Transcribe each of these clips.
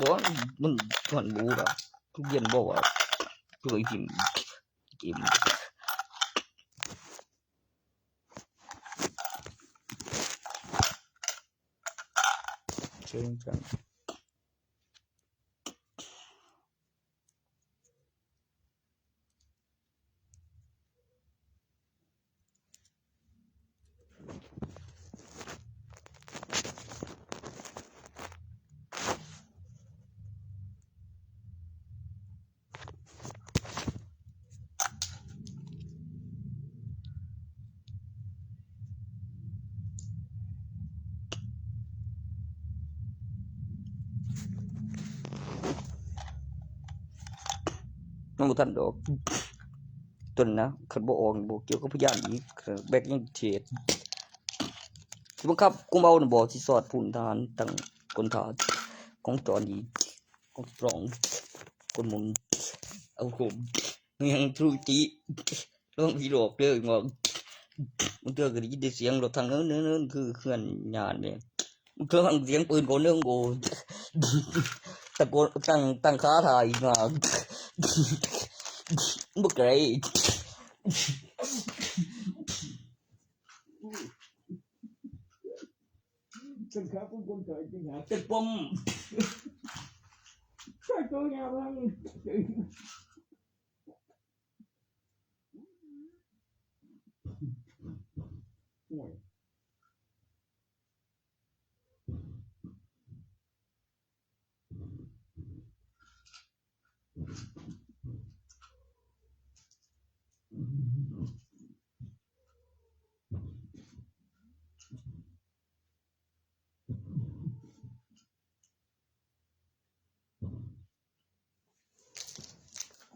ບໍ່ ມັນ ມັນບໍ່ວ່າ ທຸກເດືອນບໍ່ວ່າ ໂດຍທີ່ເກມ ເຊີນຈັງ. ຍັງບໍ່ທັນດອກ ຕົນນະ ຄັນບໍ່ອອກນີ້ບໍ່ກ່ຽວກັບພະຍານອີກ ແບັກຍັງເທດ ຊິບັງຄັບກຸມເອົານະບໍ່ ຊິສອດພຸ້ນ ທະຫານຕັ້ງກົນຖ້າ ຂອງຈອນດີ ຂອງສະຕຣອງ ກົນໝູນ ເອົາໂຄມ ຍັງທຸລະກິດ ລອງຜີຫຼອກເດີ ງອກ ບາງເທື່ອກໍໄດ້ຍິນແຕ່ສຽງລົດຖັງເນີນໆ ຄືເຮືອນຍານນີ້ ບາງເທື່ອຟັງສຽງປືນກໍເນີງໂອ ຕະໂກນ ຕັ້ງ ຕັ້ງຄາຖ້າອີກນານ ບໍ່ໄກ ຕັ້ງຄາປ້ອມ ຄົນຕາຍ ຕັ້ງຫາຕັ້ງປ້ອມ ໃສ່ໂຕຍາວ ໂອ້ຍ.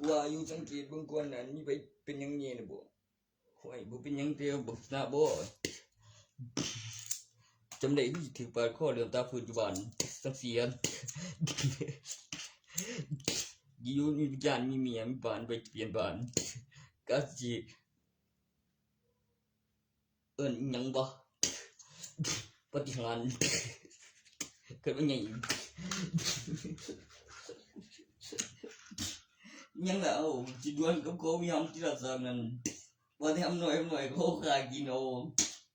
ວ່າຢູ່ ສັງເກດເບິ່ງກ່ອນນັ້ນ ມີໃຜເປັນຫຍັງແດ່ນະບໍ່? ໂອ້ຍ ບໍ່ເປັນຫຍັງເດີ ບັກໜ້າບໍ ຈຳໄດ້ຄືຖືກປາດຄໍ ເຫຼື້ອມຕາຟື້ນຢູ່ບ້ານ ສັງເສຍ ຢູ່ມີວິນຍານ ມີເມຍ ມີບ້ານ ໄປປ່ຽນບ້ານ ກະຊິ ເອີ້ນຫຍັງວະ ປາຕິຫານ ເກີດມາໃຫຍ່ ຫຍັງລະ ເອົາ ຊິດວນກັບເຂົາມີຫຳທີ່ລະສັກນັ້ນ ວ່າແຕ່ຫຳນ້ອຍ ຫຳນ້ອຍເຂົາຂ້າກິນເອົາ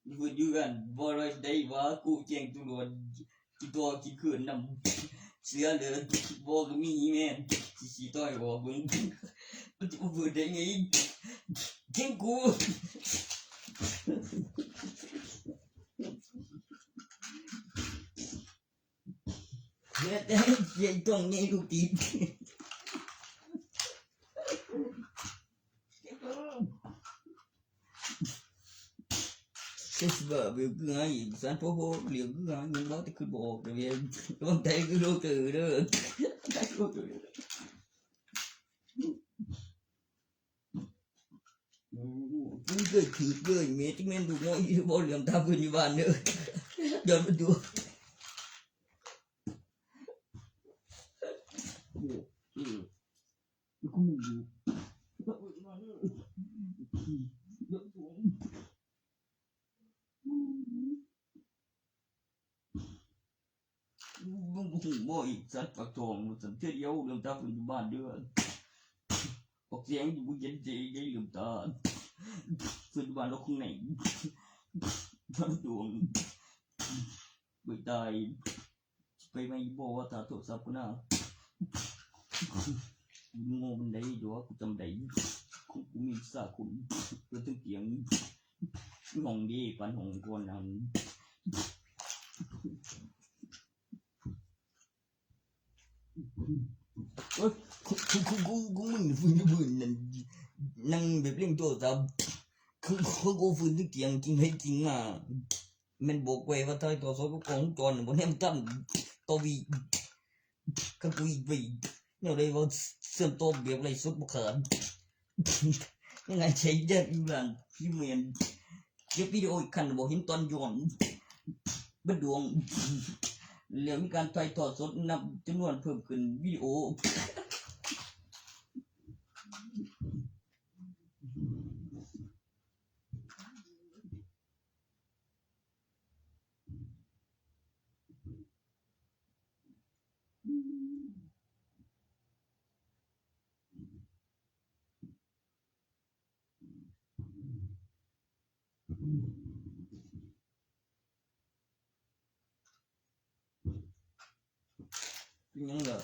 ຢູ່ເຮືອນຢູ່ກັນ ບໍ່ໄດ້ວ່າ ກູແຈ້ງຕຳຫຼວດ ກິນຕໍ່ກິນຄືນນຳ ເສືອເດີ ບໍ່ກໍມີແມ່ນ ຊິຊີ້ຕ່ອຍອອກເບິ່ງ ມັນຈະບໍ່ເປີດໄດ້ໄງ ແທງກູ ແຕ່ໃຫຍ່ ຕ້ອງໃຫຍ່ລູກຕິດ. ເຈົ້າຊິວ່າເບວຄືຫາອີກ ສານພໍ່ພໍ່ຫຼຽວຄືຫາ ຍັງເວົ້າແຕ່ຄືບໍ່ອອກເດ້ ລວມໄທຄືໂລເຕີເດີ ໄທໂລເຕີ ມັນເກີດຖືກເລີຍ ແມ່ນ ຈັກແມ່ນລູກນ້ອຍອີ່ບໍ່ ເຫຼື້ອມຕາເພິ່ນຢູ່ບ້ານເດີ ຍ້ອນມັນຢູ່ ມຶງບໍ່ຮູ້ບໍ່ອີກ ສັດປາກຊ່ອງ ວ່າຊັ້ນ ເທື່ອດຽວເລື່ອງຕາເພິ່ນຢູ່ບ້ານເດີ ອອກສຽງຢູ່ບໍ່ເຢັນເດ ໄດ້ເລື່ອງຕາ ເພິ່ນຢູ່ບ້ານລະຄົງໃນ ດວງ ໄປຕາຍ ໄປໄໝບໍ່ວ່າຕາໂທລະສັບພຸ້ນນະ ໂງ່ປານໃດດອກ ກູຈຳໄດ້ ກູມີວິຊາຄຸນ ເກີດເທິງຕຽງ ຫ້ອງເດ ປານຫ້ອງກ່ອນນັ້ນ ໂອ້ຍ ກູ ກູ ກູ ກູ ມຶງຟື້ນຢູ່ພື້ນນັ້ນ ນັ່ງແບບຫຼິ້ນໂທລະສັບ ກູ ກູ ກູຟື້ນເທິງຕຽງ ກິນໄປກິນມາ ແມ່ນບອກໄວ້ວ່າຖ່າຍທອດສົດກັບກ້ອງວົງຈອນ ບໍ່ແນມທັນ ຕໍ່ວີ ຄັນກູອີກໄປແນວໃດວ່າເຊື່ອມຕໍ່ແບບໄລສົດບໍ່ຂາດ ຍັງຫາຍໃຈຍາກຢູ່ລ້ານພິມແມ່ນ ເກັບວິດີໂອອີກຄັ້ງບໍ່ເຫັນຕອນຍ້ອນ ເບິດດວງ ແລ້ວມີການຖ່າຍທອດສົດນັບຈຳນວນເພີ່ມຂຶ້ນວິດີໂອ. เป็นหยังล่ะ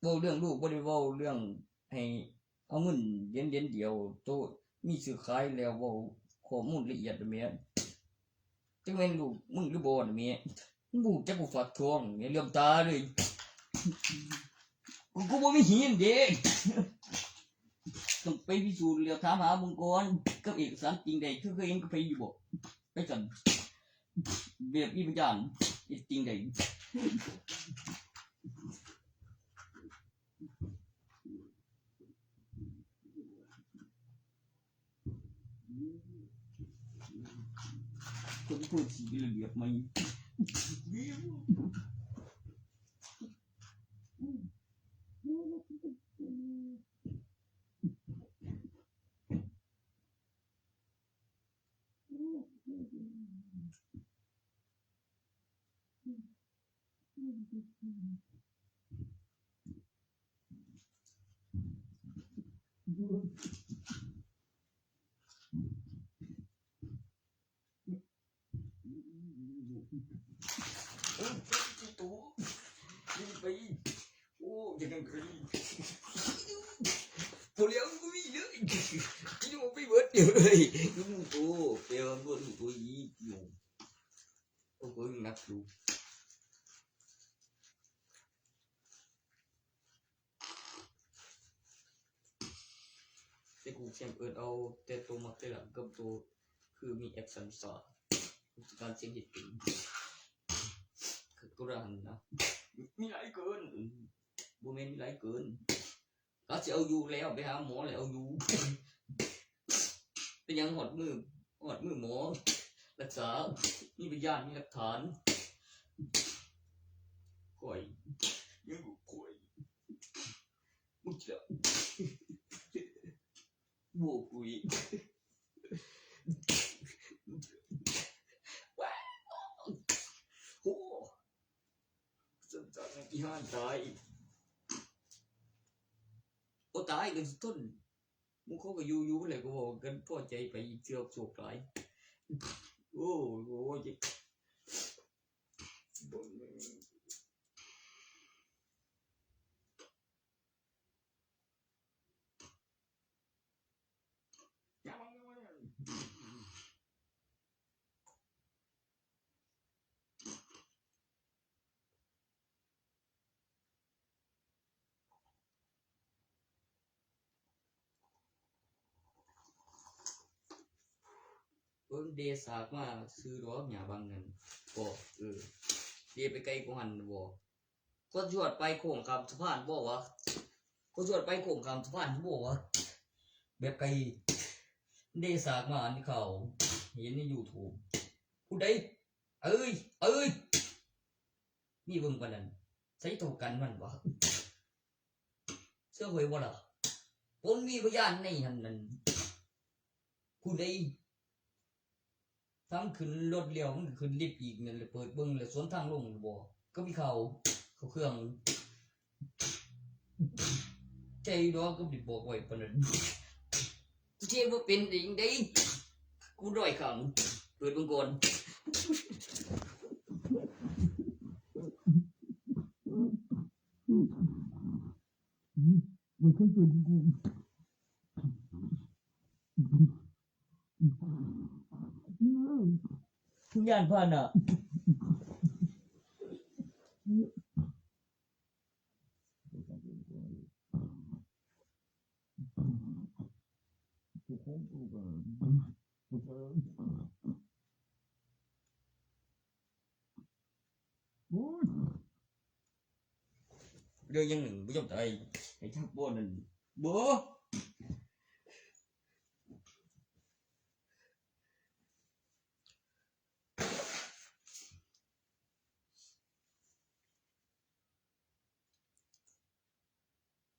เว้าเรื่องลูก บ่ได้เว้าเรื่องให้เอาเงินเหรียญ เหรียญเดียว โตมีซื้อขายแล้ว เว้าข้อมูลละเอียดแหม จักแม่นลูกมึงหรือบ่น่ะแหม มึงบ่รู้จักกูฝากท้องแหม เหลื่อมตาเลย กู กูบ่มีหีนเด้ ต้องไปพิสูจน์แล้ว ถามหาเบิ่งก่อน กับเอกสารจริงได้ คือเคยเห็นกับไผอยู่บ่ ไปซั่น แบบมีพยานเฮ็ดจริงได้ คนพูดสิระเบียบไหม โอ้ จะกันกะลี บ่แล้ว บ่มีเลย กินออกไปเบิดเลย ลูกโต ไปเอาเบิดลูกโตอีกอยู่ โอ้โห หนักอยู่ แต่กูแค่เอิ้นเอาแต่โตมักแต่ละกับโตคือมีแอคชั่นซ่อน กูสิการเสียงเฮ็ดเป็น คือกูด่าหั่นนะ มีหลายเกิน อืม บ่แม่นมีหลายเกิน เขาสิเอาอยู่แล้ว ไปหาหมอแล้วเอาอยู่ เป็นหยังฮอดมื้อ ฮอดมื้อหมอรักษา มีพยาน มีหลักฐาน ข่อย ยังบ่ข่อย มึงจะ โว้ย ว้าว โอ้ สงสารอีห่าตาย โอ้ ตายก็สิทน หมู่เขาก็อยู่ อยู่แหละ ก็เว้ากันพอใจไป อีกเทื่อโชคร้าย โอ้ โอ้ย เบิ่งเด สากมาซื่อดอก หญ้าบังนั่น บ่ เออ เดไปไกลกว่าหั่นบ่ ก็ชวนไปโค้งข้ามสะพานบ่วะ ก็ชวนไปโค้งข้ามสะพานบ่วะ แบบไกล เด สากมาอันนี้เขาเห็นในยูทูบ ผู้ใด เอ้ย เอ้ย มีเบิ่งปานนั้น ใส่โตกันมันวะ เชื่อข่อยบ่ล่ะ คนมีพยานในหั่นนั่น ผู้ใด ทั้งขึ้นรถแล้วมันขึ้นลิฟต์อีกนั่นแหละ เปิดเบิ่งแล้วสวนทางลงบ่ ก็มีข่าว เข้าเครื่อง ใจดอกก็บ่ได้บอกไว้ปานนั้น กูเทบ่เป็นได้จั่งใด กูด้อยข้าง เปิดเบิ่งก่อน บ่เคยเปิดเบิ่งก่อน ย้านพาหนะ โอ๊ย เรื่องยังหนึ่งบ่ยอมตาย ไอ้ทักบ่นั่น บ่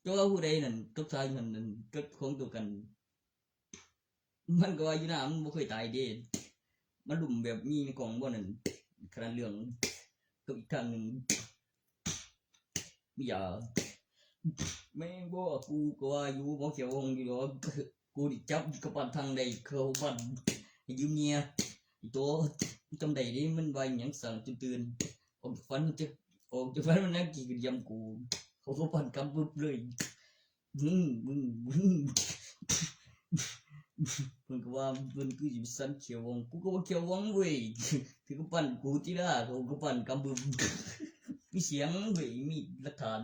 แต่ว่าผู้ใดนั่น กับสายมันนั่น กับของตัวกัน มันก็ว่าอยู่หน้ามันบ่เคยตายเด้ มันลุ่มแบบมีในกล่องบ่นั่น ขนาดเรื่องกับอีกทางหนึ่ง ມີຢາ. ແມ່ນບໍ່? ກູກໍວ່າຢູ່ ບໍ່ຂຽວວົງຢູ່ດອກ. ກູໄດ້ຈັບກຳປັນທາງໃດ ເຂົາບັນໃຫ້ຢືມເມຍ ໂຕ ກູຈຳໄດ້ເດ້ ມັນວ່າຫຍັງ ສັ່ງຕື່ນໆ ອອກຈາກຝັນ ອອກຈາກຝັນ ມັນນັ່ງກີ້ກະດຽມກູ ເຂົາກໍປັ່ນກຳປຶບເລີຍ. ມຶງ ມຶງ ມຶງ ເພິ່ນກໍວ່າເພິ່ນຄືຊິໄປສັ່ນຂຽວວົງ ກູກໍບໍ່ຂຽວວົງເວີຍ ຖືກຳປັນກູຕິລະ ເຂົາກຳປັນກຳບຶບ ມີສຽງເວີຍ ມີຫຼັກຖານ.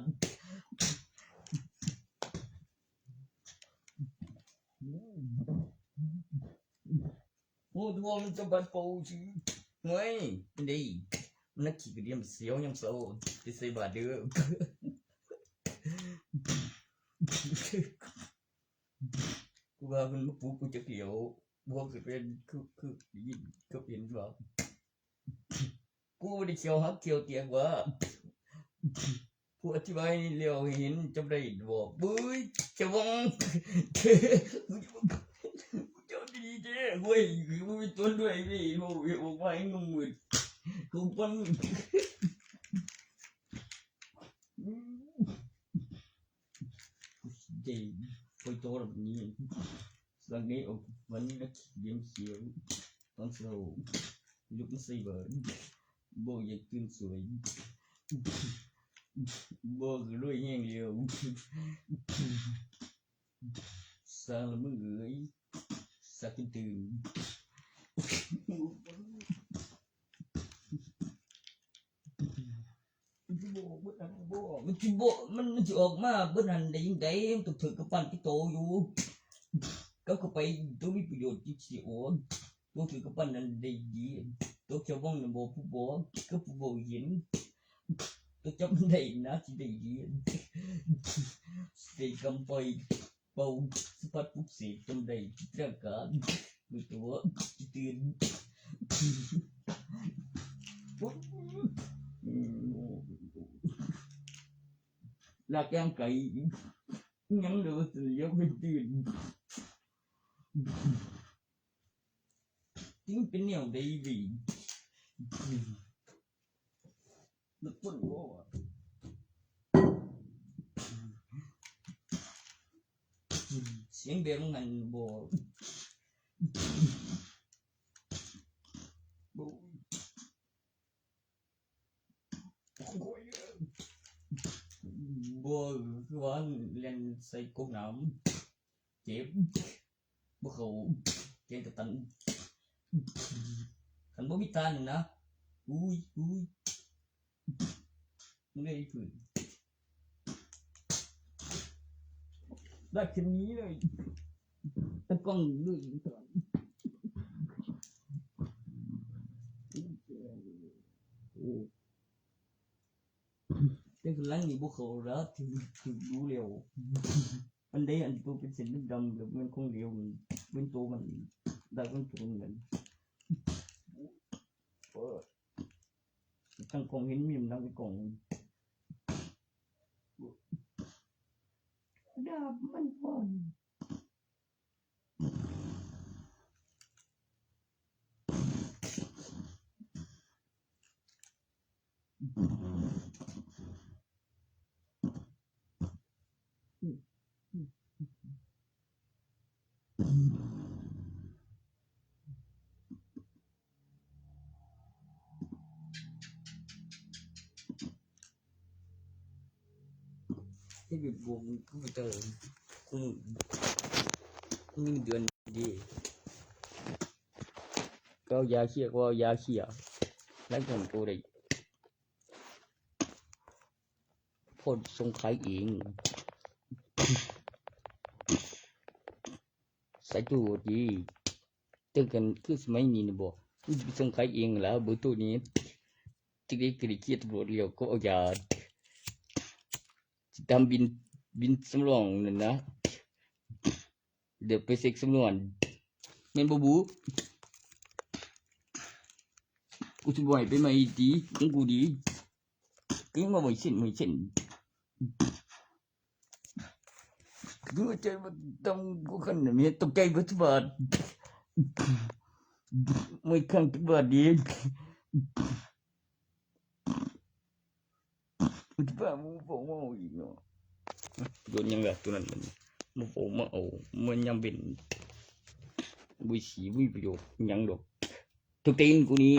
ໂອ້ ດວງຈະບັນເປົ່າຊື່ ໂອ້ຍ ເປັນໄດ໋ ມັນນັ່ງຂີ້ກະດຽມສຽວຍາມເຊົ້າ ໄປໃສ່ບາດເດີ້. ກູວ່າມັນມາປຸກກູຈັກດຽວ ບໍ່ຄືເປັນ ຄື ຄືໄດ້ຍິນ ຄືເຫັນວ່າ ກູບໍ່ໄດ້ຂຽວຫັກຂຽວຕຽກວ່າ ຜູ້ອະທິບາຍແລ້ວເຫັນ ຈຳໄດ້ບໍ່? ເບິ່ງ ຈະຫວັງ ເຈົ້າດີເດ້ ເວີຍ ບໍ່ມີຕົນດ້ວຍເວີຍ ເວົ້າອອກມາໃຫ້ງງມືດ ກູຟັງ ເດ້ ໄປຕໍ່ແບບນີ້ ສັກນີ້ອອກວັນນີ້ນະ ດຽມຂຽວ ຕອນເຊົ້າ ລຸກມາໃສ່ບາດ ບໍ່ຢາກຕື່ນສວຍ ບໍ່ກະລວຍແຮງແລ້ວ ສ້າງລະມຶງເອີຍ ສັກຕື່ນໆ. ມັນຊິບໍ່ເບິດຫັ້ນບໍ່ ມັນຊິບໍ່ ມັນ ມັນຊິອອກມາເບິດຫັ້ນໄດ້ຈັ່ງໃດ? ມັນຕ້ອງຖືກກຳປັນຕິດໂຕຢູ່ ກັບເຂົ້າໄປ ໂຕມີປະໂຫຍດຈິດຊິໂອນ ໂຕຖືກກຳປັນນັ້ນໄດ້ດີ ໂຕຂຽວວ່ອງນັ້ນບໍ່ຜູ້ບໍ່ ກັບຜູ້ບໍ່ເຫັນ ໂຕຈັບມັນໄດ້ໜ້າຊິໄດ້ດີ ໄດ້ກຳໄປ ເປົ່າສະພັດປຸກເສກ ຈຳໄດ້ຈິດຕະນາການ ມີຕົວຕື່ນ ລາກຍ່າງໄກ ຍັງເດີ ສະເລວເປັນຕື່ນ ຈຶ່ງເປັນແນວໃດເວີຍ? ມັນປົນບໍ່ວະ? ສຽງແບບນັ້ນບໍ່? ໂອ້ຍ ບໍ່ ຄືວ່າແລ່ນໃສ່ກົກນ້ຳ ເຈັບ ບໍ່ເຂົ້າ ແກງກະຕັນ ຄັນບໍ່ມີຕານນີ້ນະ ອຸ້ຍ ອຸ້ຍ ເມື່ອຍພື້ນ ໄດ້ແຄ່ນີ້ເລີຍ ຕາກ້ອງເລີຍ ໂອ້. ແຕ່ຄືຫຼັງນີ້ບໍ່ເຂົ້າລະ ຖືກ ຖືກດູແລ້ວ ອັນໃດອັນໂຕເປັນເສັ້ນດຳໆ ແລ້ວແມ່ນຂອງເຫຼວ ເປັນໂຕມັນ ດາກມັນຕົວເງິນ ເອີ ທາງກ້ອງເຫັນມີນຳໃນກ້ອງ ດາບມັນອ່ອນ. ເຮັດວຽກບໍ່ ຄືເຈົ້າ ຄຸມເງິນເດືອນດີ ກໍເອົາຢາເຄຍ ກໍເອົາຢາເຄຍ ແລ້ວກໍໄດ້ ພໍສົ່ງຂາຍເອງ ໃສ່ຕູ້ດີ ເຖິງກັນຄືສະໄໝນີ້ນະບໍ ມັນຊິໄປສົ່ງຂາຍເອງລະ ເບີໂທນີ້ ຈັກໄດ້ກະໄດ້ເຄຍຕຳຫຼວດແລ້ວ ກໍເອົາຢາ ຊິຕາມບິນ ບິນສຳລອງນັ້ນນະ ດຽວໄປເຊັກສຳນວນ ແມ່ນບໍ່ບູ? ກູຊິບໍ່ໃຫ້ໄປໃໝ່ຕິ ຂອງກູດີ ກິນມາໄວ້ເຊັ່ນ ໄວ້ເຊັ່ນ ຫົວໃຈມັນຕຳກູຄັນແມ່ນຕົກໃຈເບິດທຸກບາດ ເມື່ອຍຄັນທຸກບາດດີ. ບ້າ ບໍ່ເວົ້າອີກເນາະ. ໂດນຫຍັງລະໂຕນັ້ນ ມັນບໍ່ເວົ້າມາເອົາ ມັນຍັງເປັນ ບໍ່ມີສີ ບໍ່ມີປະໂຫຍດຫຍັງດອກ. ຖືກຕີນກູນີ້.